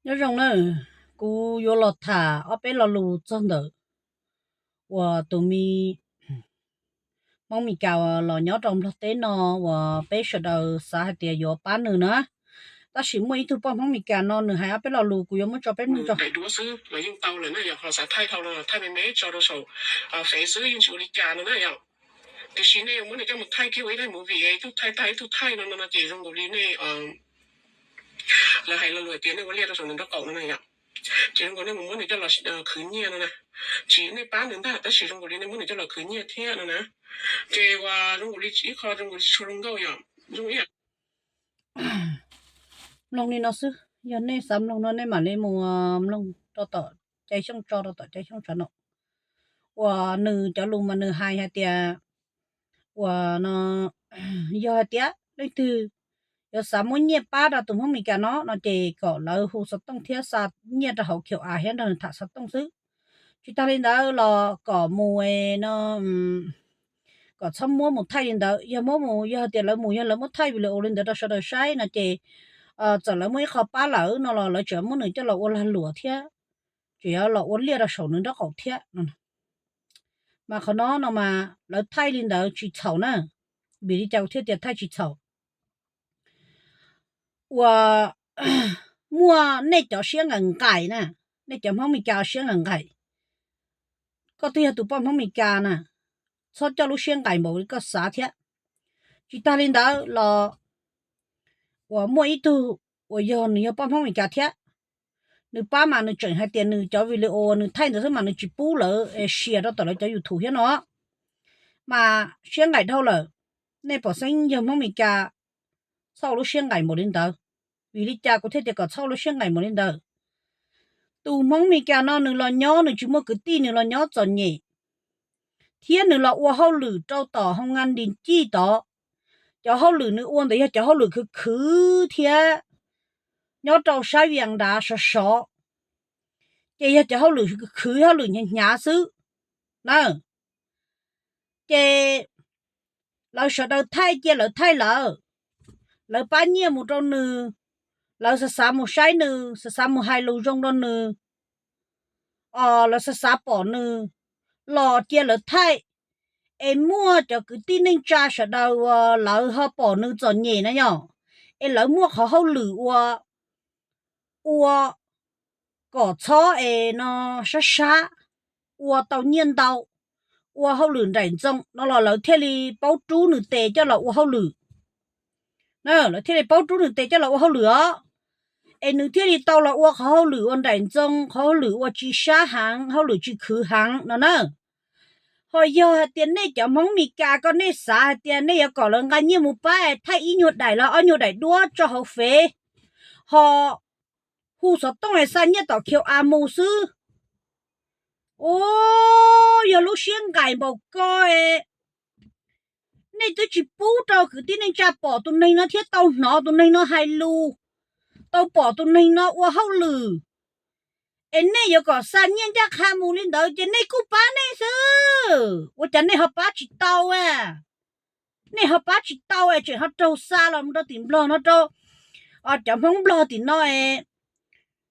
Nyob zoo na, kuv yuav los tham ob peb lo lus txog ntawm uas tus me Hmoob Meskas los nyob rau Nplog teb no uas peb sawv daws xav hais tias yuav pab nws na. Tab sis muaj ib tug poj Hmoob Meskas no nws hais ob peb lo lus, kuv yuav muab tso peb mloog tso. Daim duab xwb los yeej tau lawm na yom, ho xav thaij dhau los thaij me me tso rau saum fev xwb yeej tsis ua li cas no na yom. Tiam sis nej yuav muab nws coj mus thaij kiag ua ib daim movie, ib tug thaij tag ib tug thaij no no ces zoo nkaus li nej, lawv hais lo lus tias nej ua liaj rau saum nws nraub qaum no na yom. Ces zoo nkaus nej mus muab nws coj los khwv nyiaj no na. Tsis nej pab nws ntag tab sis zoo nkaus li nej muab nws coj los khwv nyiaj thiab no na. Ces uas zoo nkaus li ib qho zoo nkaus li tsis tshua zoo nkauj yom. Zoo ib yam mloog li no xwb, yog nej xav mloog no nej mam li mus mloog rau tom Cai Xyooj tso rau tom Cai Xyooj tsam no. Uas nws cov lus mas nws hais hais tias uas no, yog hais tias leej twg yuav xav muab nyiaj pab rau tus Hmoob Meskas no no ces kom lawv hu xov tooj thiab xa nyiaj rau hauv Q R thiab nrog nws tham xov tooj xwb. Tsis tag li ntawd los kom mus no, kom txhob muab mus thaij li ntawd, yog muab mus, yog hais tias lawv mus yog lawv muab thaij video li ntawd rau sawv daws saib no ces txawm lawv muaj ib qho pab lawm no los lawv tseem muab nws coj los ua lag luam thiab, tseem yuav los ua liaj rau saum nws nraub qaum thiab no. Mas qhov no no mas lawv thaij li ntawd tsis txhaum na, vim li cas kuv thiaj tias thaij tsis txhaum? Uas muaj nej cov siab nqaim nqaim na, nej cov Hmoob Meskas siab nqaim nqaim, koj twb yog tus poj Hmoob Meskas na, txhob coj lub siab nqaim npaum li koj xav thiab. Tsis tag li ntawd los uas muaj ib tug uas yog nws yog poj Hmoob Meskas thiab, nws pab mas nws tseem hais tias nws cov video uas nws thaij ntawd xwb mas nws tsis pub lawv share rau tom lawv cov YouTube thiab no. Mas siab nqaim dhau lawm, nej pom xeeb yog Hmoob Meskas, txhob ua lub siab nqaim npaum li ntawd. Vim li cas kuv thiaj tias kom txhob ua lub siab nqaim npaum li ntawd? Tus Hmoob Meskas no nws los nyob nws tsis muaj kwv tij, nws los nyob txom nyem, thiab nws los ua hauj lwm rau tom hoo nga dis cij tod. Cov hauj lwm nws ua ntawd yog cov hauj lwm khwv khwv thiab nyob rau sab Vias Nrav sov sov, ces yog cov hauj lwm khwv khwv hauj lwm hnyav hnyav xwb na. Ces lawv sawv daws thaij cia lawv thaij lawv, lawv pab nyiaj mus rau nws, lawv xav xav mus saib nws, xav xav mus hais lus zoo rau nws, lawv xav xav pom nws los cia lawv thaij. Es muaj cov kwv tij neej tsa sawv daws uas lawv ho pom nws txom nyem na yom, es lawv muaj qhov hauj lwm ua, ua kom txhob es no sab sab, ua tau nyiaj ntau, ua hauj lwm nraim ntxoo no los lawv thiaj li paub rub nws tes coj los ua hauj lwm. Lawv thiaj li paub rub nws tes coj los ua hauj lwm os, es nws thiaj li tau los ua qhov hauj lwm ua nraim ntxoo, qhov hauj lwm ua tsis sab heev, hauj lwm tsis khwv heev no na. Ho yog hais tias nej cov Hmoob Meskas ko nej xav hais tias nej yuav kom lawv nqa nyiaj mus pab thaij ib nyuag daim los ob nyuag daim duab tso hauv fev, ho hu xov tooj es xa nyiaj tom Q R mus xwb, u, yog lub siab nqaim npaum ko, nej twb tsis pub rau kwv tij neej tsa pom tus neeg no thiab tau hnov tus neeg no hais lus, tau pom tus neeg no ua hauj lwm, es nej yuav kom xa nyiaj ncaj qha mus li ntawd ces nej kuj pab nej xwb, ua cas nej ho pab tsis tau? Nej ho pab tsis tau es tseem ho raug xa los mus rau tim Nplog no rau cov Hmoob Nplog tim no,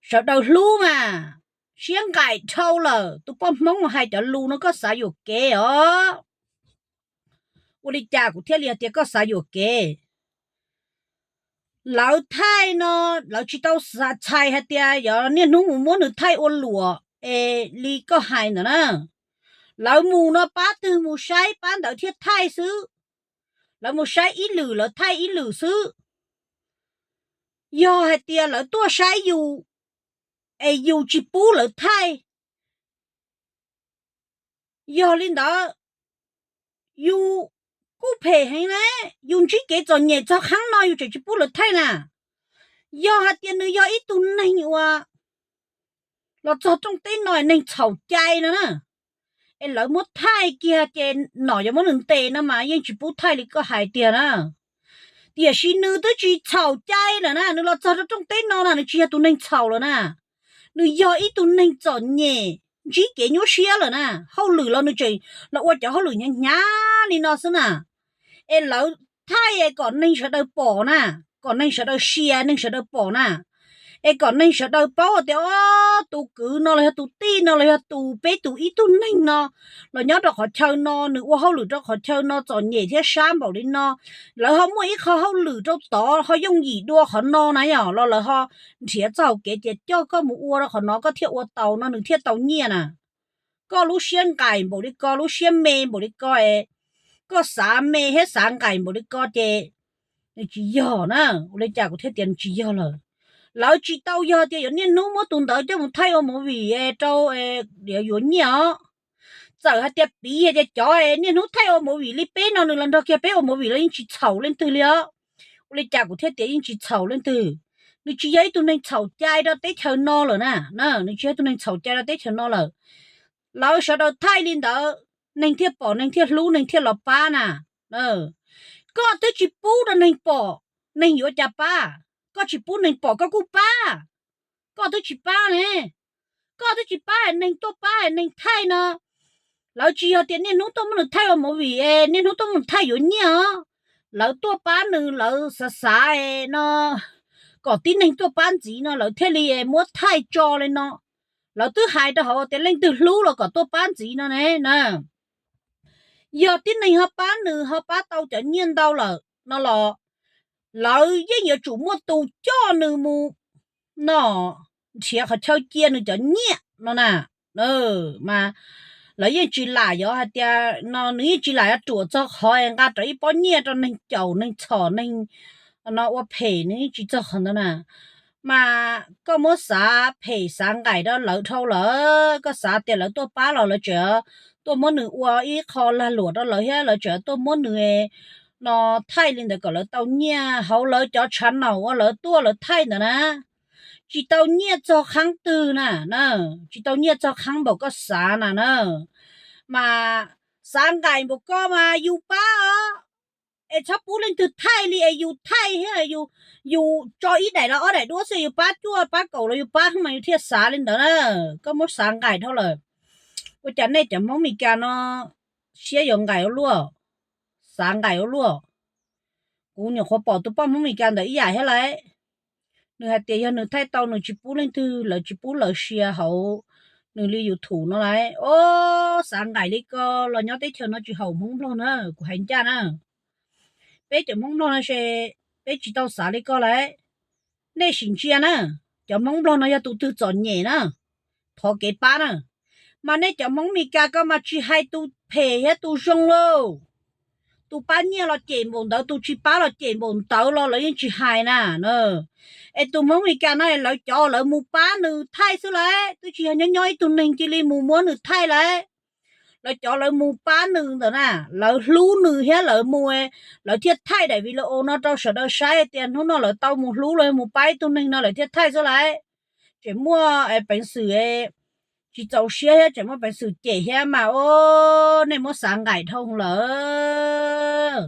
sawv daws hlub mas, siab nqaim dhau lawm. Tus poj Hmoob hais cov lus no koj xav yuam kev os. Ua li cas kuv thiaj li hais tias koj xav yuam kev? Lawv thaij no, lawv tsis tau txhais hais tias yog niaj hnub mus muab nws thaij ua luam es li koj hais ntawd na. Lawv mus no pab twg mus saib pab ntawd thiaj thaij xwb. Lawv mus saib ib lwm lawv thaij ib lwm xwb. Yog hais tias lawv tuaj saib yus es yus tsis pub lawv thaij, yog li ntawd yus kuj phem heev na. Yus ntsib kev txom nyem txog qhov no yus tseem tsis pub lawv thaij na. Yog hais tias nws yog ib tug neeg uas los txog rooj teb no neeg txhaum cai no na, es lawv muab thaij kiag ces nom yuav muab nws ntes no mas yeej tsis pub thaij li koj hais tiag na. Tiam sis nws twb tsis txhaum cai lawm na, nws los txog rau rooj teb no na nws tsis yog tus neeg txhaum lawm na. Nws yog ib tug neeg txom nyem, ntsib kev nyuaj siab lawm na, hauj lwm los nws tseem los ua cov hauj lwm hnyav hnyav li no xwb na. Es lawv thaij kom neeg sawv daws pom na, kom neeg sawv daws share, neeg sawv daws pom na. Es kom neeg sawv daws paub tias, o, tus kwv no los yog tus tij no los yog tus peb tus ib tug neeg no los nyob rau qhov chaw no, nws ua hauj lwm rau qhov chaw no txom nyem thiab sab npaum li no, lawv ho muaj ib qho hauj lwm rau tod ho yooj yim dua qhov no na yom, los lawv ho nrhiav txoj hauv kev tias coj koj mus ua rau qhov no koj thiaj ua tau no nws thiaj tau nyiaj na. Koj lub siab nqaim npaum li ko, lub siab me npaum li ko es, koj xav me thiab xav nqaim npaum li ko ces nws tsis yog na. Ua li cas kuv thiaj tias nws tsis yog lawm? Lawv tsis tau yog tias yuav niaj hnub muab tus ntawd coj mus thaij ua movie rau yuav nyiaj os. Txawm hais tias piv hais tias cov niaj hnub thaij ua movie li peb no nws los nrog kiag peb ua movie los yeej tsis txhaum leej twg li os. Ua li cas kuv thiaj tias yeej tsis txhaum leej twg? Nws tsis yog ib tug neeg txhaum cai rau teb chaws no lawm na, nws tsis yog ib tug neeg txhaum cai rau teb chaws no lawm. Lawv sawv daws thaij li ntawd, neeg thiaj pom, neeg thiaj hlub, neeg thiaj los pab na. Koj twb tsis pub rau neeg pom, neeg yuav cas pab? Koj tsis pub neeg pom koj kuj pab, koj twb tsis pab ne. Koj twb tsis pab, neeg tuaj pab, neeg thaij no, lawv tsis yog tias niaj hnub tuaj muab nws thaij ua movie es niaj hnub tuaj muab nws thaij yuav nyiaj os. Lawv tuaj pab nws, lawv xav xav no kom tib neeg tuaj pab ntxiv no lawv thiaj li muab thaij tso li no. Lawv twb hais rau hauv tias leej twg hlub los kom tuaj pab ntxiv no ne na. Yog tib neeg ho pab nws ho pab tau cov nyiaj ntau lawm no los lawv yeej yuav tsum muaj tus coj nws mus no nrhiav qhov chaw cia nws cov nyiaj no na. Mas lawv yeej tsis lam yuav hais tias no, nws yeej tsis lam yuav ruam txog qhov nqa rawv ib pob nyiaj rau neeg caum neeg txhom neeg no ua phem, nws yeej tsis txog qhov ntawd na. Mas koj muab xav phem xav nqaim rau lawv dhau lawm, koj xav tias lawv tuaj pab los lawv tseem tuaj muab nws ua ib qho lag luam rau lawv thiab lawv tseem tuaj muab nws no thaij li ntawd kom lawv tau nyiaj hauv lawv cov tshav naum uas lawv tuaj lawv thaij ntawd na. Tsis tau nyiaj txog qhov twg na, tsis tau nyiaj txog qhov npaum koj xav na na. Mas xav nqaim npaum ko mas yus pab os, es txhob pub leej twg thaij li es yus thaij thiab yus tso ib daim los ob daim duab xwb yus pab cuaj pab kaum los yus pab mas yus thiaj xav li ntawd na. Koj muab xav nqaim dhau lawm. Ua cas nej cov Hmoob Meskas no siab yuav nqaim ua luaj, xav nqaim ua luaj? Kuv nyuam qhuav pom tus poj Hmoob Meskas ntawd ib yam thiab lauj. Nws hais tias yog nws thaij tau nws tsis pub leej twg, lawv tsis pub lawv share hauv nws li YouTube no lauj. Ob, xav nqaim li ko los nyob teb chaws no tsis haum Hmoob Nplog na, kuv hais ncaj na. Peb cov Hmoob Nplog no ces peb tsis tau xav li ko lauj. Nej sim ntsia na, cov Hmoob Nplog no yog tus twg txom nyem na, thov kev pab na. Mas nej cov Hmoob Meskas ko mas tsis hais tus phem thiab tus zoo lauj. Tus pab nyiaj los cem npaum ntawd, tus tsis pab los cem npaum ntawd los lawv yeej tsis hais na. Es tus Hmoob Meskas no lawv cov lawv mus pab nws thaij xwb lauj, twb tsis yog nyob nyob ib tug neeg cia li mus muab nws thaij lauj. Lawv cov lawv mus pab nws ntawd na, lawv hlub nws thiab lawv mus, lawv thiaj thaij daim video no rau sawv daws saib tias hnub no lawv tau mus hlub los mus pab ib tug neeg no lawv thiaj thaij xwb lauj. Tseem muaj peev xwm tsis txaus siab thiab tseem muaj peev xwm cem thiab mas, o, nej muab xav nqaim dhau lawm.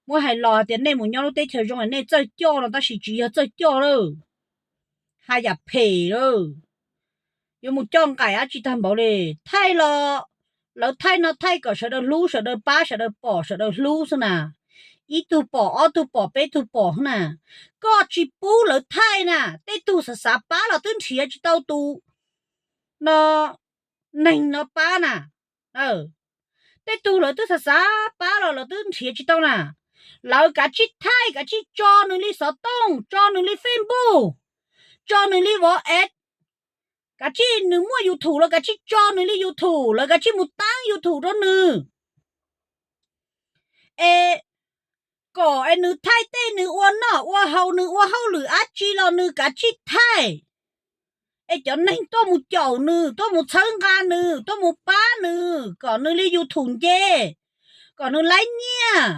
Muab hais los tias nej mus nyob lub teb chaws zoo nej txawj coj no tab sis tsis yog txawj coj lawm, hais yam phem lawm. Yuav mus coj nqaim dab tsi tag npaum li, thaij los lawv thaij no thaij kom sawv daws hlub sawv daws pab sawv daws pom sawv daws hlub xwb na. Ib tug pom ob tug pom peb tug pom xwb na. Koj tsis pub lawv thaij na, tej tug xav xav pab los twb nrhiav tsis tau tus no neeg no pab na. Tej tug lawv twb xav xav pab los lawv twb nrhiav tsis tau na. Lawv kav tsij thaij, kav tsij tso nws li xov tooj, tso nws li Facebook, tso nws li vov es, kav tsij nws muaj YouTube los kav tsij tso nws li YouTube, lawv kav tsij mus taab YouTube rau nws. Es kom es nws thaij tej nws ua noj ua haus, nws ua hauj lwm dab tsi los nws kav tsij thaij. Es cov neeg tuaj mus caum nws, tuaj mus txhawb nqa nws, tuaj mus pab nws kom nws li YouTube nce, kom nws laib nyiaj,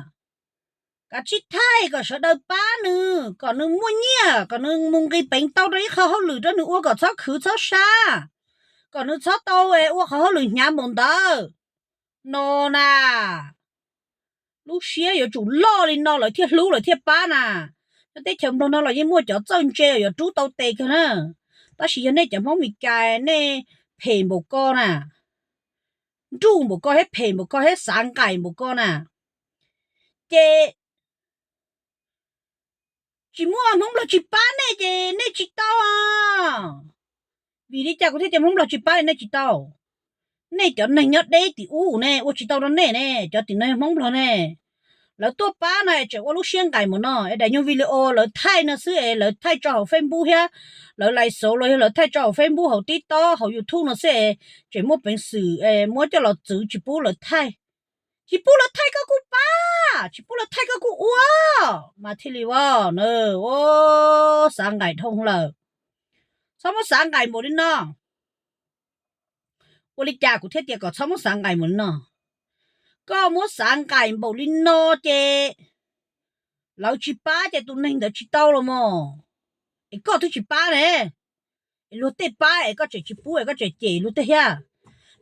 kav tsij thaij kom sawv daws pab nws, kom nws muaj nyiaj, kom nws mus nqis peev tau rau ib qho hauj lwm rau nws ua kom txhob khwv txhob sab, kom nws txhob tau ua qhov hauj lwm hnyav npaum ntawd no na. Lub siab yuav tsum loj li no lawv thiaj hlub lawv thiaj pab na. Nyob teb chaws Nplog no los yeej muaj cov txawj ntse yuav rub tau tes kawg na, tab sis yog nej cov Hmoob Meskas nej phem npaum ko na, nruj npaum ko thiab phem npaum ko thiab xav nqaim npaum ko na, ces tsis muaj Hmoob Nplog tsis pab nej ces nej tsis tau. Vim li cas kuv thiaj tias Hmoob Nplog tsis pab nej tsis tau? Nej cov neeg nyob deb tim ub ne ua tsis tau rau nej ne, cov tim no Hmoob Nplog ne. Lawv tuaj pab no es tseem ua lub siab nqaim mus no es daim nyuag video lawv thaij no xwb es lawv thaij tso hauv Facebook thiab, lawv lais xauv los yog lawv thaij tso hauv Facebook hauv TikTok hauv YouTube no xwb es tseem muaj peev xwm es muab coj los txwv tsis pub lawv thaij. Tsis pub lawv thaij koj kuj pab, tsis pub lawv thaij koj kuj ua, mas thiaj li vau na. Ua xav nqaim dhau lawm, txhob muab xav nqaim npaum li no. Ua li cas kuv thiaj tias kom txhob muab xav nqaim npaum li no? Koj muab xav nqaim npaum li no ces lawv tsis pab ces tus neeg ntawd tsis tau los mos, es koj twb tsis pab ne, es luag tej pab es koj tseem tsis pub es koj tseem cem luag tej thiab.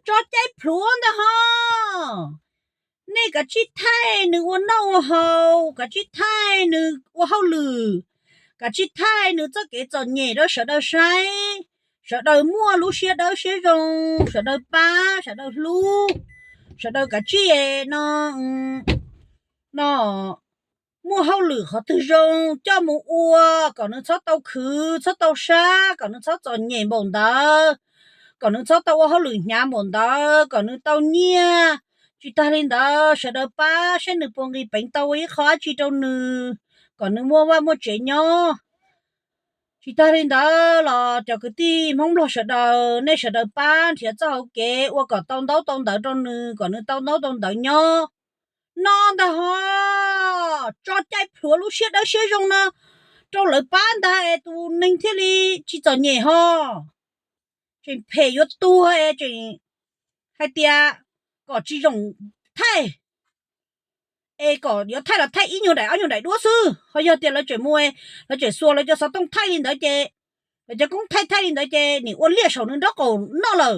Tso cai plhuav ntag ho. Nej kav tsij thaij nws ua noj ua haus, kav tsij thaij nws ua hauj lwm, kav tsij thaij nws txoj kev txom nyem rau sawv daws saib. Sawv daws muaj lub siab dawb siab zoo, sawv daws pab, sawv daws hlub, sawv daws kav tsij no, no muaj hauj lwm qhov twg zoo coj mus ua, kom nws txhob tau khwv txhob tau sab, kom nws txhob txom nyem npaum ntawd, kom nws txhob tau ua hauj lwm hnyav npaum ntawd, kom nws tau nyiaj. Tsis tag li ntawd sawv daws pab saib nws puas nqis peev tau ua ib qho dab tsi rau nws, kom nws muaj vaj muaj tsev nyob. Tsis tag li ntawd los cov kwv tij Hmoob Nplog sawv daws, nej sawv daws pab nrhiav txoj hauv kev ua kom tau ntaub tau ntawv rau nws, kom nws tau ntaub tau ntawv nyob no ntag ho. Tso cai plhuav lub siab dawb siab zoo no rau lawv pab ntag es tus neeg thiaj li tsis txom nyem ho. Tseem phem yuav tuag es tseem hais tias kom tsis zoo thaij, es kom yuav thaij los thaij ib nyuag daim ob nyuag daim duab xwb, ho yog tias lawv tseem mus, lawv tseem xuas lawv cov xov tooj thaij li ntawd ces, lawv cov koob thaij thaij li ntawd ces nim ua liaj saum nws nraub qaum noj lawm.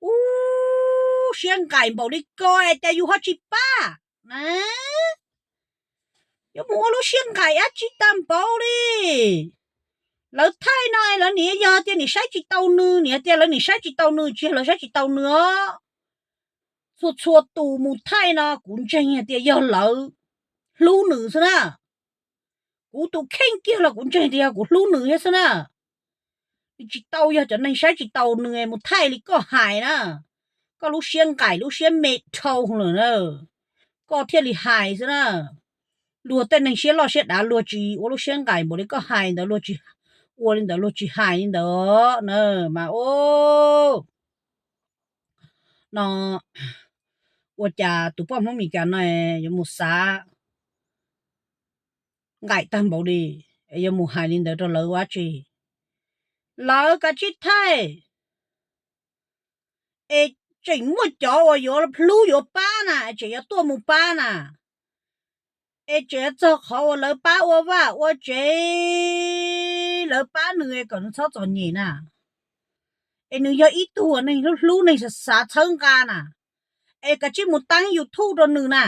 Ub, siab nqaim npaum li ko es cas yus ho tsis pab na? Yuav mus ua lub siab nqaim dab tsi tag npaum li. Lawv thaij no lawv nim yog tias nim saib tsis tau nws, nim tias lawv nim saib tsis tau nws, tsis yog lawv saib tsis tau nws os. Txhua txhua tus mus thaij no kuv ntseeg hais tias yog lawv hlub nws xwb na. Kuv tus kheej kiag los kuv ntseeg tias yog kuv hlub nws thiab xwb na. Nws tsis tau yog cov neeg saib tsis tau nws mus thaij li koj hais na. Koj lub siab nqaim lub siab me dhau lawm na, koj thiaj li hais xwb na. Luag tej neeg siab loj siab dav luag tsis ua lub siab nqaim npaum li koj hais ntawd, luag tsis ua li ntawd, luag tsis hais li ntawd na. Mas no ua cas tus poj Hmoob Meskas no yuav mus xav nqaim tag npaum li, yuav mus hais li ntawd rau lawv ua dab tsi? Lawv kav tsij thaij, es tseem muaj cov uas yuav hlub yuav pab na, tseem yuav tuaj mus pab na, es tseem yuav txog qhov uas lawv pab ua vaj ua tsev, lawv pab nws kom nws txhob txom nyem na. Es nws yog ib tug uas neeg hlub hlub neeg xav xav txhawb nqa na, es kav tsij mus taab YouTube rau nws na.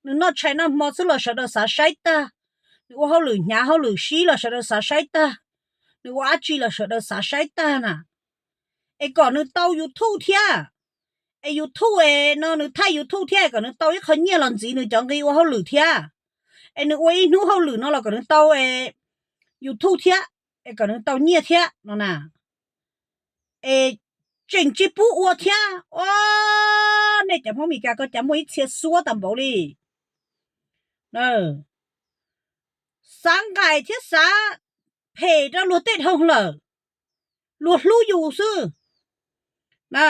Nws noj tshais noj hmo xwb los sawv daws xav saib tag, nws ua hauj lwm hnyav hauj lwm sib los sawv daws xav saib tag, nws ua dab tsi los sawv daws xav saib tag na. Es kom nws tau YouTube thiab, es YouTube es no nws thaij YouTube thiab es kom nws tau ib qho nyiaj los ntxiv nws cov nqi ua hauj lwm thiab. Es nws ua ib hnub hauj lwm no los kom nws tau YouTube thiab, es kom nws tau nyiaj thiab no na. Es tseem tsis pub ua thiab. Ua, nej cov Hmoob Meskas koj cas muaj ib txhia xuab tag npaum li. Xav nqaim thiab xav phem rau luag tej dhau lawm, luag hlub yus xwb na.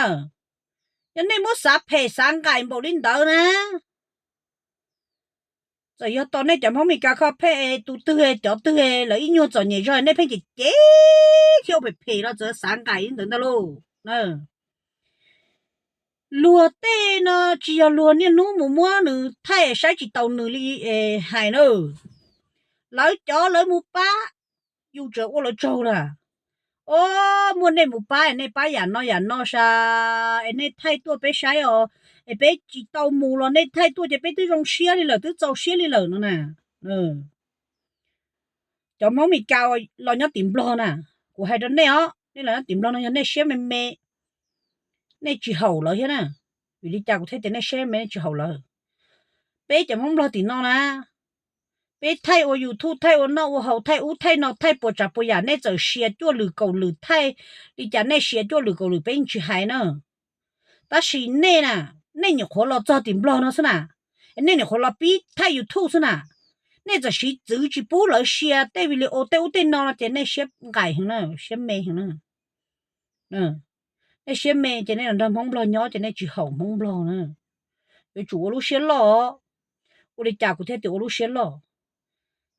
Yog nej muab xav phem xav nqaim npaum li ntawd na, txawm yog tos nej cov Hmoob Meskas kho phem tus twg cov twg lawv ib nyuag txom nyem zog nej pheej cem cem thiab ua phem phem los txawm xav nqaim li ntawd ntag lauj. Luag tej no tsis yog luag niaj hnub mus muab nws thaij saib tsis taus nws li es hais na. Lawv cov lawv mus pab, yus tseem ua lawv tsaug lawm. Os, muaj nej mus pab es nej pab yam no yam no sas es nej thaij tuaj peb saib os, es peb tsis tau mus los nej thaij tuaj ces peb twb zoo siab li lawm, twb txaus siab li lawm no na. Cov Hmoob Meskas los nyob tim Nplog na, kuv hais rau nej os, nej los nyob tim Nplog no yog nej siab me me, nej tsis haum lawv thiab na. Vim li cas kuv thiaj tias nej siab me me nej tsis haum lawv? Peb cov Hmoob Nplog tim no na, Peb thaij ua YouTube, thaij ua noj ua haus, thaij ub thaij no, thaij puas tsav puas yam, nej txawm share cuaj lwm kaum lwm, thaij li cas nej share cuaj lwm kaum lwm peb yeej tsis hais na. Tab sis nej na, nej nyuam qhuav los txog tim Nplog no xwb na, nej nyuam qhuav los pib thaij YouTube xwb na, nej txawm siv txwv tsis pub lawv share tej video tej ub tej no no ces nej siab nqaim heev na, siab me heev na. Nej siab me ces nej los nrog Hmoob Nplog nyob ces nej tsis haum Hmoob Nplog na. Yuav tsum ua lub siab loj. Ua li cas kuv thiaj tias ua lub siab loj?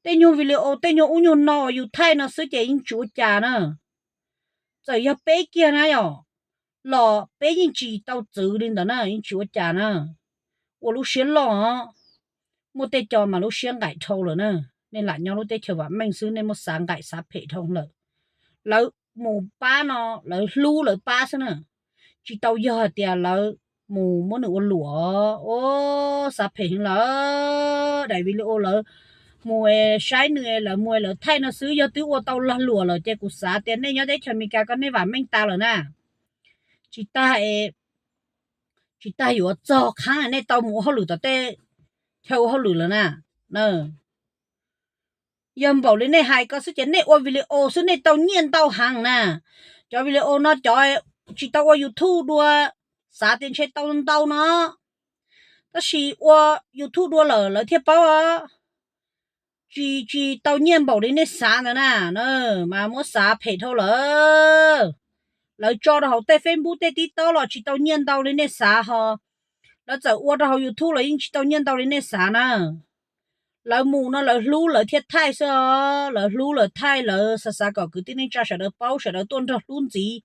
Tej nyuag video, tej nyuag ub nyuag no uas yus thaij no xwb ces yeej tsis ua cas na. Txawm yog peb kiag na yom, los peb yeej tsis tau txwv li ntawd na, yeej tsis ua cas na. Ua lub siab loj os. Muaj tej co mas lub siab nqaim dhau lawm na. Nej lam nyob lub teb chaws vam meej xwb nej muab xav nqaim xav phem dhau lawm. Lawv mus pab no, lawv hlub lawv pab xwb na. Tsis tau yog hais tias lawv mus muab nws ua luam. Ua, xav phem heev lawm. Daim video lawv mus saib nws, lawv mus lawv thaij no xwb, yog twb ua tau lag luam lawm ces kuv xav tias nej nyob teb chaws Amelikas ko nej vam meej tas lawm na. Tsis tas, tsis tas yuav txog qhov nej tau mus ua hauj lwm tom tej chaw ua hauj lwm lawm na. Yog npaum li nej hais ko xwb ces nej ua video xwb nej tau nyiaj ntau heev na. Cov video no cov tsis tau ua YouTube dua, xav tias ntshe tau ntau no, tab sis ua YouTube dua lawm lawv thiaj paub os. Tsis, tsis tau nyiaj npaum li nej xav ntawd na, mas muab xav phem dhau lawm. Lawv tso rau hauv tej Facebook tej TikTok los tsis tau nyiaj ntau li nej xav ho. Lawv txawm ua rau hauv YouTube los yeej tsis tau nyiaj ntau li nej xav na. Lawv mus no lawv hlub lawv thiaj thaij xwb os, lawv hlub lawv thaij, lawv xav xav kom kwv tij neej tsa sawv daws paub, sawv daws tuaj nrog hlub ntxiv,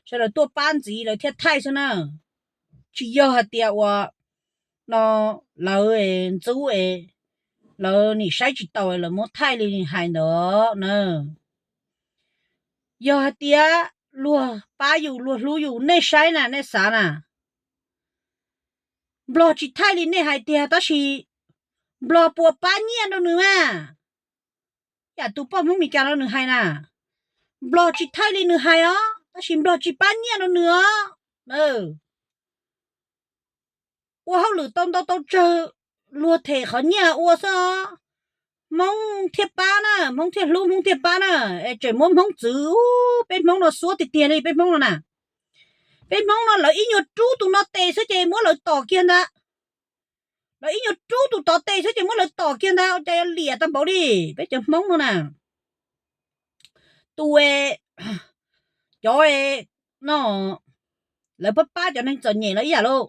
sawv daws tuaj pab ntxiv lawv thiaj thaij xwb na. Tsis yog hais tias uas no lawv ntxub es lawv nim saib tsis taus lawv muab thaij li hais ntawd na. Yog hais tias luag pab yus luag hlub yus nej saib na nej xav na, Nplog tsis thaij li nej hais tiag tab sis Nplog puas pab nyiaj rau nws mas? Yam tus poj Hmoob Meskas no nws hais na, Nplog tsis thaij li nws hais os, tab sis Nplog tsis pab nyiaj rau nws os. Ua hauj lwm tau ntau tau tsawg, luag them qhov nyiaj ua xwb os. Hmoob thiaj pab na, Hmoob thiaj hlub, Hmoob thiaj pab na. Es tseem muab Hmoob txwv, peb Hmoob no xuab tiag tiag li peb Hmoob no na. Peb Hmoob no lawv ib nyuag rub tus no tes xwb ces muab lawv tom kiag ntag. Lawv ib nyuag rub tus tod tes xwb ces muab lawv tom kiag ntag, ua cas yuav liam tau npaum li peb cov Hmoob no na. Tus, cov no, lawv pab pab cov neeg txom nyem los ib yam lauj.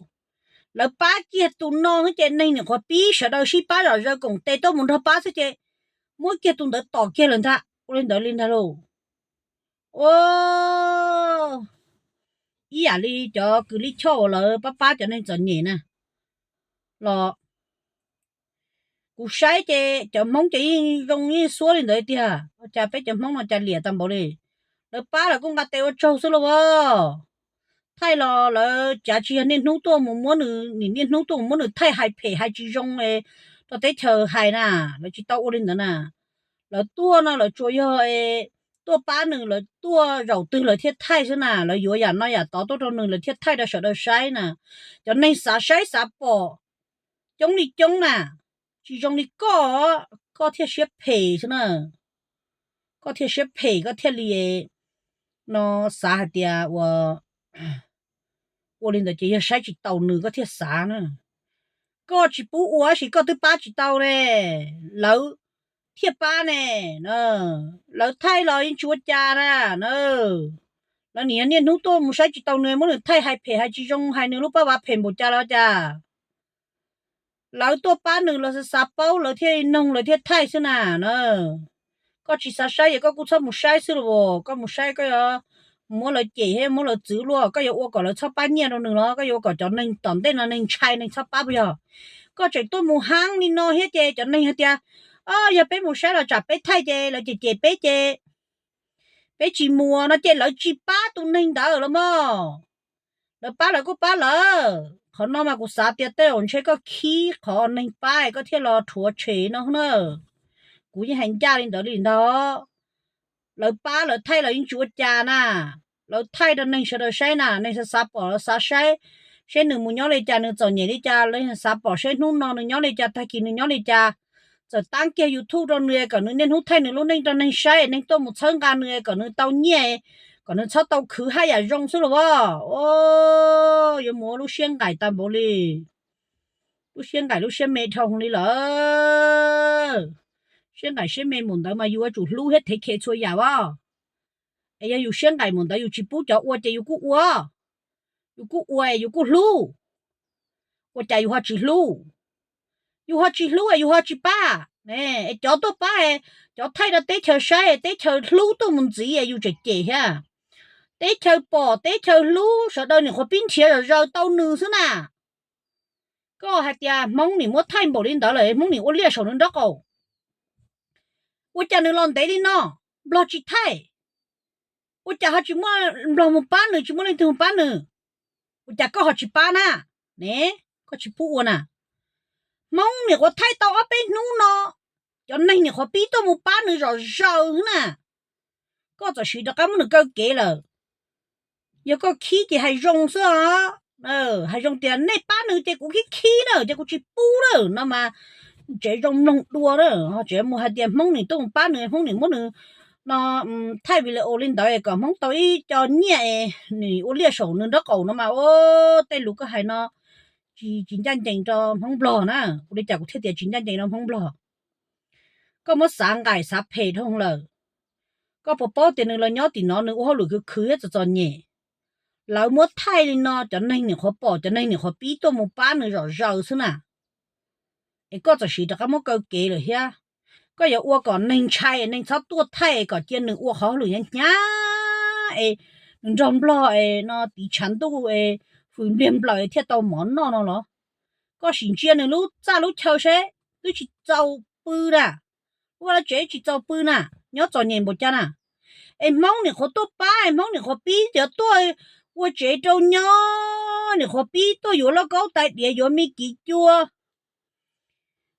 Lawv pab kiag tus no xwb ces neeg nyuam qhuav pib sawv daws sib pab zom zaws koom tes tuaj mus nrog pab xwb ces muab kiag tus ntawd tom kiag lawm ntag, ua li ntawd li ntag lauj. Ua, ib yam li cov kws lij choj uas lawv pab pab cov neeg txom nyem na los kuv saib ces cov Hmoob ces yeej zoo yeej xuab li ntawd tiag, ua cas peb cov Hmoob no cas liam tau npaum li. Lawv pab lawv kuj nqa tes ua tsaug xwb lauj as. Thaij los lawv cav tsis yog niaj hnub tuaj mus muab nws, nim niaj hnub tuaj mus muab nws thaij hais phem hais tsis zoo rau teb chaws hais na, lawv tsis tau ua li ntawd na. Lawv tuaj no lawv tsuas yog tuaj pab nws, lawv tuaj zaum twg lawv thiaj thaij xwb na, lawv yuav yam no yam tod tuaj rau nws lawv thiaj thaij rau sawv daws saib na. Cov neeg xav saib xav pom coob li coob na, tsis zoo li koj, koj thiaj siab phem xwb na. Koj thiaj siab phem koj thiaj li no xav hais tias ua, ua li ntawd ces yog saib tsis taus nws koj thiaj xav na. Koj tsis pub ua tab sis koj twb pab tsis tau ne, lawv thiaj pab ne. Lawv thaij los yeej tsis ua cas na. Lawv nim yog niaj hnub tuaj mus saib tsis taus nws, muab nws thaij hais phem hais tsis zoo, hais nws lub paj vav phem npaum cas los cas. Lawv tuaj pab nws los xav xav paub lawv thiaj noog lawv thiaj thaij xwb na. Koj tsis xav saib ces koj kuj txhob mus saib xwb los, koj mus saib koj yuav muab lawv cem thiab muab lawv txwv luaj, koj yuav ua kom lawv txhob pab nyiaj rau nws los koj yuav ua kom cov neeg tom ntej no neeg ntshai neeg txhob pab puas yog? Koj tseem tuaj mus haab li no thiab ces cov neeg hais tias, o, yog peb mus saib los tsam peb thaij ces lawv cem cem peb ces peb tsis mus no ces lawv tsis pab tus neeg ntawd los mas. Lawv pab lawv kuj pab lawv. Qhov no mas kuv xav tias tej zaum ntshe koj khib qhov neeg pab koj thiaj los rhuav tshem no na. Kuv yeej hais ncaj li ntawd li ntag. Lawv pab lawv thaij los yeej tsis ua cas na. Lawv thaij rau neeg sawv daws saib na, neeg xav xav pom los xav saib, seb nws mus nyob li cas, nws txom nyem li cas, lawv xav pom seb hnub no nws nyob li cas, tag kis nws nyob li cas. txawm tab kiag YouTube rau nws kom nws niaj hnub thaij nws lub neej rau neeg saib, neeg tuaj mus txhawb nqa nws kom nws tau nyiaj, kom nws txhob tau khwv haj yam zoo xwb los as. Yuav mus ua lub siab nqaim tag npaum li, lub siab nqaim lub siab me dhau li lawm. Siab nqaim siab me npaum ntawd mas yus yuav tsum hlub thiab thev khe txhua yam as. Es yog yus siab nqaim npaum ntawd yus tsis pub cov ua ces yus kuj ua, yus kuj ua es yus kuj hlub. Ua cas yus ho tsis hlub? Yus ho tsis hlub es yus ho tsis pab. Es cov tuaj pab, cov thaij rau teb chaws saib, teb chaws hlub tuaj mus ntxiv yus tseem cem thiab. Teb chaws pom teb chaws hlub, sawv daws nim qhuav pib nrhiav zom zaws tau nws xwb na. Koj hais tias Hmoob nim muab thaij npaum li ntawd lawm, Hmoob nim ua liaj saum nws nraub qaum. Ua cas nws los ntev li no, Nplog tsis thaij? Ua cas ho tsis muaj Nplog mus pab nws, tsis muaj leej twg mus pab nws? Ua cas koj ho tsis pab na? Ne, koj tsis pub ua na. Hmoob nim qhuav thaij tau ob peb hnub no, cov neeg nim qhuav pib tuaj mus pab nws zom zaws xwb na. Koj txawm siv rov qab muab nws kaw kev lawm. Yog koj khib ces hais zoo xwb os. Hais zoo tias nej pab nws ces kuv khib khib na, ces kuv tsis pub na no mas tsev zoo mloog dua na. Tsev mus hais tias Hmoob nim tuaj mus pab nws, Hmoob nim muab nws no thaij video li ntawd kom Hmoob tau ib co nyiaj, nim ua liaj saum nws nraub qaum no mas ua tej lus koj hais no tsis, tsis ncaj ncees rau Hmoob Nplog na. Ua li cas kuv thiaj tias tsis ncaj ncees rau Hmoob Nplog? Koj muab xav nqaim xav phem dhau lawm. Koj puas paub tias nws los nyob tim no nws ua hauj lwm khwv khwv thiab txom txom nyem? Lawv muab thaij li no cov neeg nim qhuav pom, cov neeg nim qhuav pib tuaj mus pab nws zom zaws xwb na. Es koj txawm siv rov qab muab kaw kev lawm thiab. Koj yuav ua kom neeg ntshai, neeg txhob tuaj thaij kom cia nws ua qhov hauj lwm hnyav hnyav es nws nrog Nplog es no tiv tshav ntuj es fws npliag nplaws thiaj tau mov noj no los? Koj sim ntsia nws lub txaj lub chaw seb, twb tsis txaus pw na. Ua lawv tsev tsis txaus pw na, nyob txom nyem npaum cas na. Es Hmoob nim qhuav tuaj pab, Hmoob nim qhuav pib cov tuaj ua tsev rau nyob, nim qhuav pib tuaj yuav lauj kaub tais diav, yuav me kiv cua,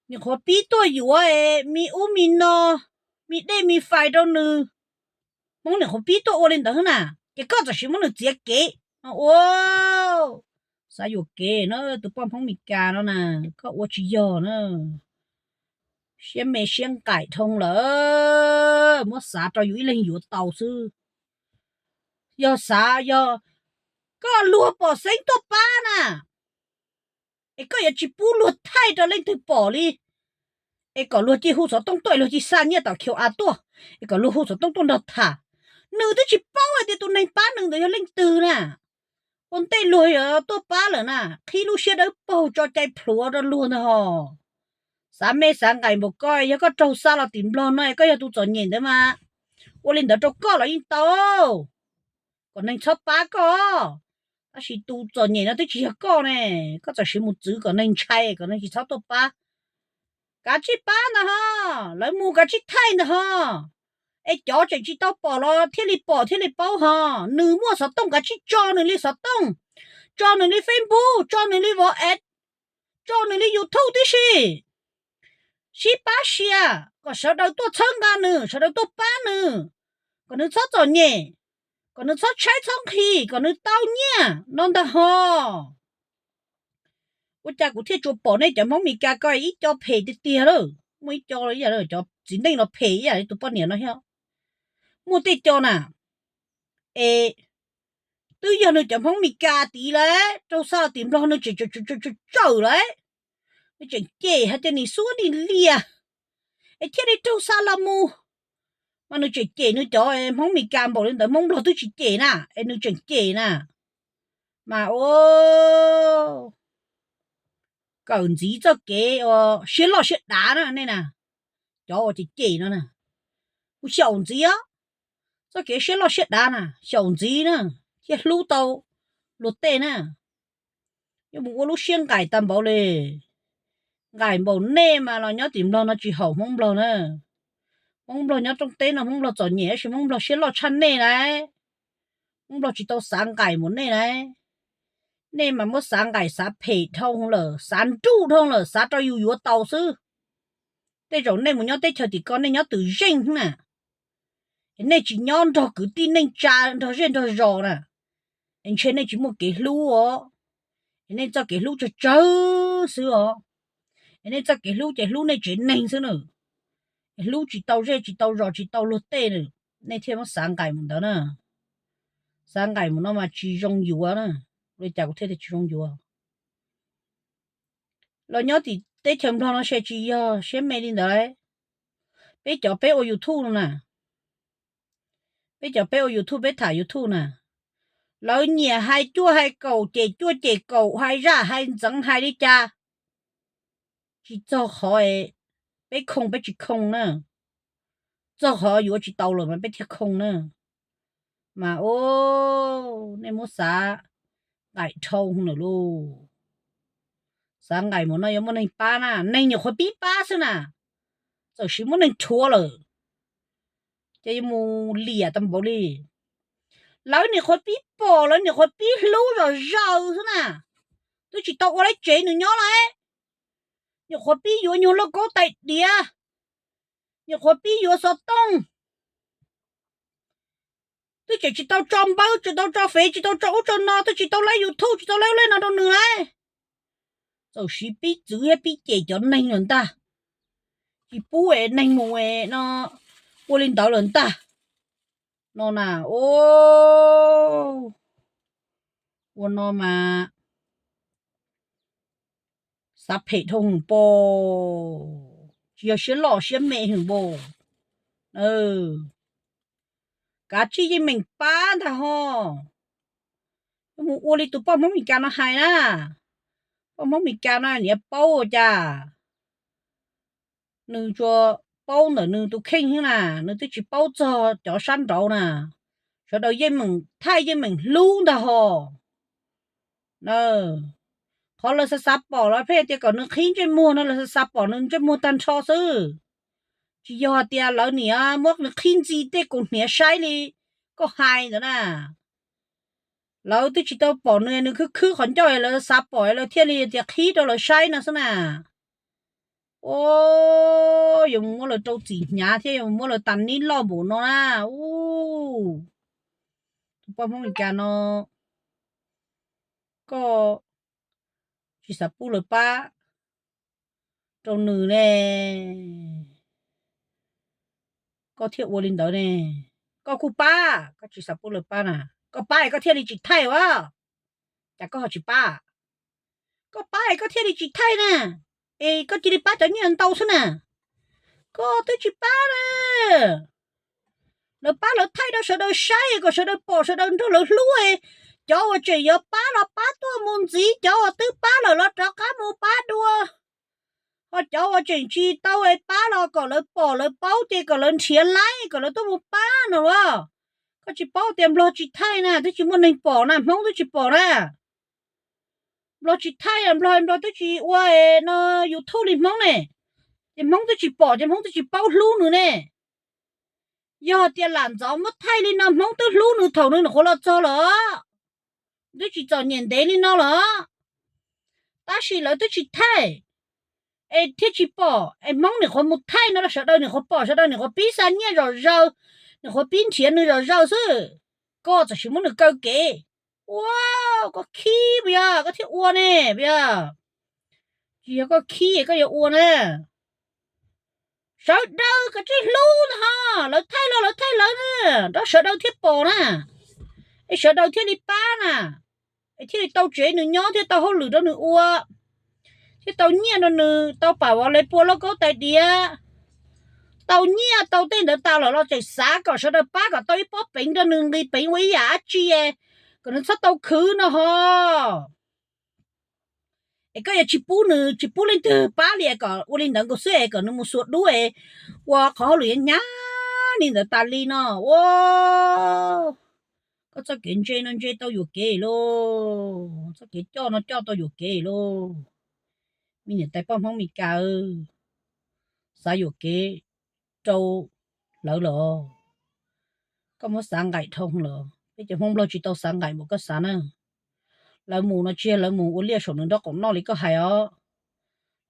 nim qhuav pib tuaj yuav me ub me no, me dej me fais rau nws. Hmoob nim qhuav pib tuaj ua li ntawd xwb na, ces koj txawm siv muab nws txiav kev no ua. Xav yuam kev na, tus poj Hmoob Meskas no na, koj ua tsis yog na. Siab me siab nqaim dhau lawm, muab xav rau yus ib leeg yuav tau xwb. Yog xav, yog koj luag pom xeeb tuaj pab na, es koj yuav tsis pub luag thaij rau leej twg pom li, es kom luag cia hu xov tooj tuaj, luag cia xa nyiaj tom Q R tuaj, es kom luag hu xov tooj tuaj nrog tham. Nws twb tsis paub hais tias tus neeg pab nws ntawd yog leej twg na. Ua ntej luag yuav tuaj pab lawm na, qhib lub siab dawb paug tso cai plhuav rau luag ntag hos. Xav me xav nqaim npaum koj, yog koj raug xa los tim Nplog no es koj yog tus txom nyem ntawd mas ua li ntawd rau koj los yeej tau, kom neeg txhob pab koj. Tab sis tus txom nyem no twb tsis yog koj ne, koj txawm siv mus txwv kom neeg ntshai, kom neeg tsis txhob tuaj pab. Kav tsij pab ntag hos, lawv mus kav tsij thaij ntag hos. Es cov tseem tsis tau pom los thiaj li pom thiaj li paub hos. Nws muaj xov tooj kav tsij tso nws li xov tooj, tso nws li Facebook, tso nws li WhatsApp, tso nws li YouTube tib si. Sib pab sia kom sawv daws tuaj txhawb nqa nws, sawv daws tuaj pab nws, kom nws txhob txom nyem, kom nws txhob tshaib txhob nqhis, kom nws tau nyiaj no ntag hos. Ua cas kuv thiaj tsuas pom nej cov Hmoob Mes Kas ko ib co phem tiag tiag lawm, muaj ib co cov txiv neej los phem ib yam li tus poj niam no thiab. Muaj tej co na, es twb yog nws cov Hmoob Mes Kas tid lawm, raug xa tim Nplog nws tseem tsawm lawm, nws tseem cem hais tias nim xuab nim lias, es thiaj li raug xa los mus. Mas nws tseem cem nws cov Hmoob Mes Kas npaum li ntawd, Hmoob Nplog twb tsis cem na, es nws tseem cem na. Mas ua kawm ntxiv txoj kev siab loj siab dav na nej na, cov uas cem cem no na, kuv xyaum ntxiv os. Txoj kev siab loj siab dav na xyaum ntxiv na, thiaj hlub tau luag tej na. Yuav mus ua lub siab nqaim tag npaum li. Nqaim npaum nej mas los nyob tim Nplog no tsis haum Hmoob Nplog na. Hmoob Nplog nyob rooj teb no Hmoob Nplog txom nyem tab sis Hmoob Nplog siab loj tshaj nej lauj. Hmoob Nplog tsis tau xav nqaim npaum nej lauj. Nej mas muab xav nqaim xav phem dhau lawm, xav nruj dhau lawm, xav rau yus yuav tau xwb. Tej zaum nej mus nyob teb chaws tim ko nej nyob twm zeej na, es nej tsis nyob nrog kwv tij neej tsa nrog zej nrog zos na, es ntshe nej tsis muaj kev hlub os, es nej txoj kev hlub tsawg tsawg xwb os. Es nej txoj kev hlub ces hlub nej tsev neeg xwb na. Hlub tsis tau zej tsis tau zos tsis tau luag tej na, nej thiaj muab xav nqaim mus ntawd na. Xav nqaim mus no mas tsis zoo yuav na. Ua li cas kuv thiaj tias tsis zoo yuav? Los nyob tim teb chaws Nplog no se tsis yog siab me li ntawd. Peb cov peb ua YouTube no na, peb cov peb ua YouTube peb tham YouTube na, lawv nyiam hais cuaj hais kaum, cem cuaj cem kaum, hais zaj hais ntxeev hais li cas, tsis txog qhov peb khoo peb tsis khoo na. Txog qhov yuav tsis tau lawm mas peb thiaj khoo na. Mas o, nej muab xav nqaim dhau lawm lauj. Xav nqaim mus no yuav muaj neeg pab na, neeg nyuam qhuav pib pab xwb na, txawm siv muab neeg rhuav lawm, ces yuav mus liam tau npaum li. Lawv nyuam qhuav pib pom, lawv nyuam qhuav pib hlub zom zaws xwb na, twb tsis tau ua lawv tsev nws nyob lawm, nyuam qhuav pib yuav nyuag lauj kaub tais diav, nyuam qhuav pib yuav xov tooj, twb tseem tsis tau tso npawb, tsis tau tso fev, tsis tau tso ub tso no, twb tsis tau laib YouTube, tsis tau laib ub laib no rau nws lawm. Txawm siv pib txwv thiab pib cem cov neeg lawm ntag, tsis pub es neeg mus no ua li ntawd lawm ntag. No na, o, ua no mas xav phem dhau hwv pos, tsis yog siab loj siab me hwv npaum. Kav tsij yeej meem pab ntag ho. Yuav mus ua li tus poj Hmoob Meskas no hais na. Poj Hmoob Meskas no niam paub ua cas, nws tsuas paub ntawm nws tus kheej xwb na, nws twb tsis paub txog cov sab nraud na. Sawv daws yeej meem thaij yeej meem hlub ntag ho. Qhov lawv xav xav pom los pheej tias kom nws qhib ntsej muag no, lawv xav xav pom nws ntsej muag tag nrho xwb. Tsis yog hais tias lawv niam muab nws qhib ntxi tej kaus hniav saib li koj hais ntawd na. Lawv twb tsis tau pom nws, nws khwb khwb qhov ncauj lawv xav pom lawv thiaj li tias qhib rau lawv saib no xwb na. O, yuav mus muab lawv rau txim hnyav thiab yuav mus muab lawv tas nib loj npaum no na. U, tus poj Hmoob Meskas no, koj tsis xav pub lawv pab rau nws ne, koj thiaj ua li ntawd ne. Koj kuj pab, koj tsis xav pub lawv pab na. Koj pab es koj thiaj li tsis thaij ua, cas koj ho tsis pab? Koj pab es koj thiaj li tsis thaij na, es koj cia li pab cov nyiaj ntau xwb na. Koj twb tsis pab na. Lawv pab lawv thaij rau sawv daws saib kom sawv daws pom sawv daws nrog lawv hlub. Cov uas tseem yuav pab los pab tuaj mus ntxiv, cov uas twb pab lawm los rov qab mus pab dua. Ho cov uas tseem tsis tau pab los kom lawv pom lawv paub ces kom lawv nrhiav laib kom lawv tuaj mus pab no los. Koj tsis paub tias Nplog tsis thaij na, twb tsis muaj neeg pom na, Hmoob twb tsis pom na. Nplog tsis thaij, Nplog Nplog twb tsis ua no YouTube li Hmoob ne, ces Hmoob twb tsis pom ces Hmoob twb tsis paub hlub nws ne. Yog tias lam ntxov muab thaij li no Hmoob twb hlub nws thaum nws nyuam qhuav los txog lawm, twb tsis txom nyem ntev li no lawm. Tab sis lawv twb tsis thaij es thiaj tsis pom, es Hmoob nyuam qhuav mus thaij no rau sawv daws nyuam qhuav pom, sawv daws nyuam qhuav pib xa nyiaj zom zaws, nyuam qhuav pib nrhiav nws zom zaws xwb. Koj txawm sim muab nws kaw kev. Ua, koj khib puas yog koj thiaj ua ne puas yog? Tsis yog koj khib es koj yuav ua na. Sawv daws kav tsij hlub ntag ho, lawv thaij los lawv thaij lawv na, rau sawv daws thiaj pom na, es sawv daws thiaj li pab na, es thiaj li tau tsev nws nyob, thiaj tau hauj lwm rau nws ua, thiaj tau nyiaj rau nws, tau pam vov le pua lauj kaub tais diav, tau nyiaj tau tej ntawd tas lawm los tseem xav kom sawv daws pab kom tau ib pob peev rau nws nqis peev ua ib yam dab tsi, kom nws txhob tau khwv no ho. Es koj yuav tsis pub nws, tsis pub leej twg pab li kom ua li ntawd nkaus xwb es kom nws mus xuas dub es ua qhov hauj lwm hnyav li ntawd tas li no ua. Koj txoj kev ntse no ntse tau yuam kev lauj, txoj kev coj no coj tau yuam kev lauj. Me niam tais poj Hmoob Mes Kas, xav yuam kev rau lawv los, koj muab xav nqaim dhau lawm. Peb cov Hmoob Nplog tsis tau xav nqaim npaum koj xav na. Lawv mus no tsis yog lawv mus ua liaj saum nws nraub qaum noj li koj hais os.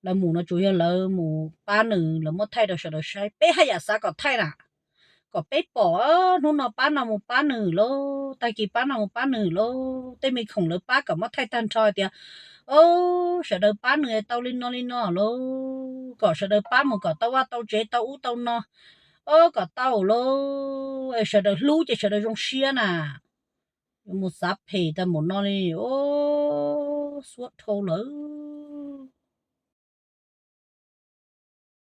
Lawv mus no tsuas yog lawv mus pab nws, lawv muab thaij rau sawv daws saib. Peb haj yam xav kom thaij na, kom peb pom hnub no pab no mus pab nws lauj, tag kis pab no mus pab nws lauj. Tej me khoom lawv pab kom muab thaij tag nrho tias Ob, sawv daws pab nws tau li no li no lauj, kom sawv daws pab mus kom tau vaj tau tsev tau ub tau no, ob, kom tau lauj, es sawv daws hlub ces sawv daws zoo siab na. Yuav mus xav phem tag mus no li, ob, xuab dhau lawm.